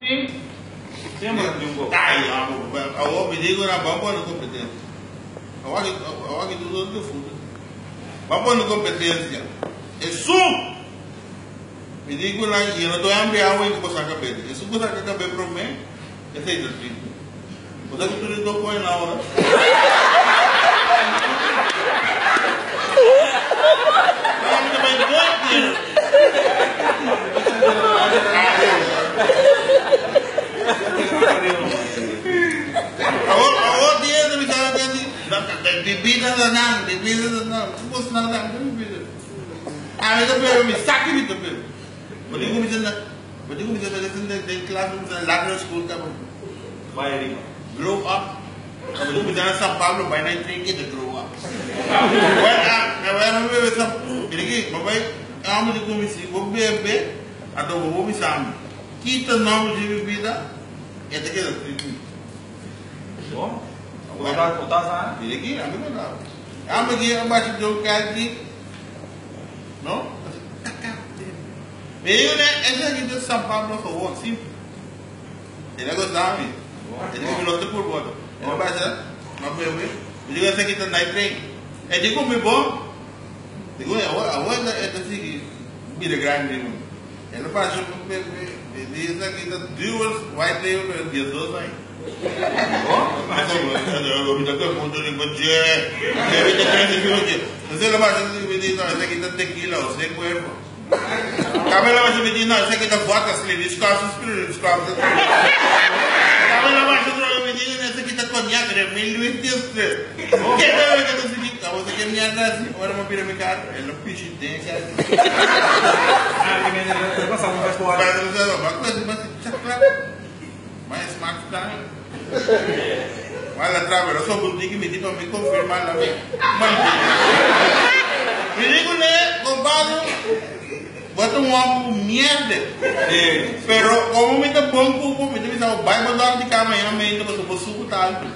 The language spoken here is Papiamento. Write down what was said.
Semper tin un poco. Ay, awor mi digo na ban pone competencia. Awor aki, awor aki tur otro futa. Ban pone competencia. Esun! Mi digo na, y no to hambre awe ku bo saca bete. Esun ku saca cabe prome, esey ta trigo. Bo sa ku tur e do coin ahora. Ahora mi ta bay dood hier. Awor, awor di e ta bisa nan di, bibida ta nan, bibida ta nan. Ku bos nan nan, ku bibida? Ami ta bebe, mi sa ki mi ta bebe. Bo tin ku bisa nan, bo tin ku bisa nan den den klas, bo bisa nan lager school kaba. Bai ariba. Grow up. Bo tin ku bisa nan San Pablo bai nan drink e ta grow up. Well, a, mi bebe sa, mira ki, bo bai, amo di kuminsi, bo bebe. Anto bo por bisa mi, Ki ta nomber dje bibida? E ta keda trip mi. Bo? Bo ta bo ta sa? Mira aki, ami por sa. Ami aki a basha dje un kalki, no? Asi, kaka, Mi diku ne, esaki ta San Pablo gewoon, simpel. El a gosa mi. E di ku mi no ta pur boto. El a basha, m'a bebe. Mi diku esaki ta night train. E di ku mi bon. Digo, awor, awor e ta sigui bira grandi riba mi. El a pasa un pepe, e di esaki ta dual white label pero 12 aña. Mi ta kohe punto riba dje, dje mi ta crece riba dje. Entonces el a pasa mi di, no, esaki ta tequila, Jose Cuervo. Caba el a pasa mi di, no, esaki ta vodka, Sliviskov, Sliviskov. Caba el a pasa otro mi di, no, esaki ta cognac, Remy Louis 13. Ke ta loke ta significa? Bo sa ke mierda asi? Ora bo bira mi kara, e lo pishi den e kara. Ma e smak straño. Ma la tra pero so butiki mi di pa mi confirma la mi. Mi di ku ne, compadre, bo ta un homber ku mierda. Pero como mi ta bon ku bo, mi ta bisa bo bai bo dòkter di kama ya mente pasobra bo suku ta alto.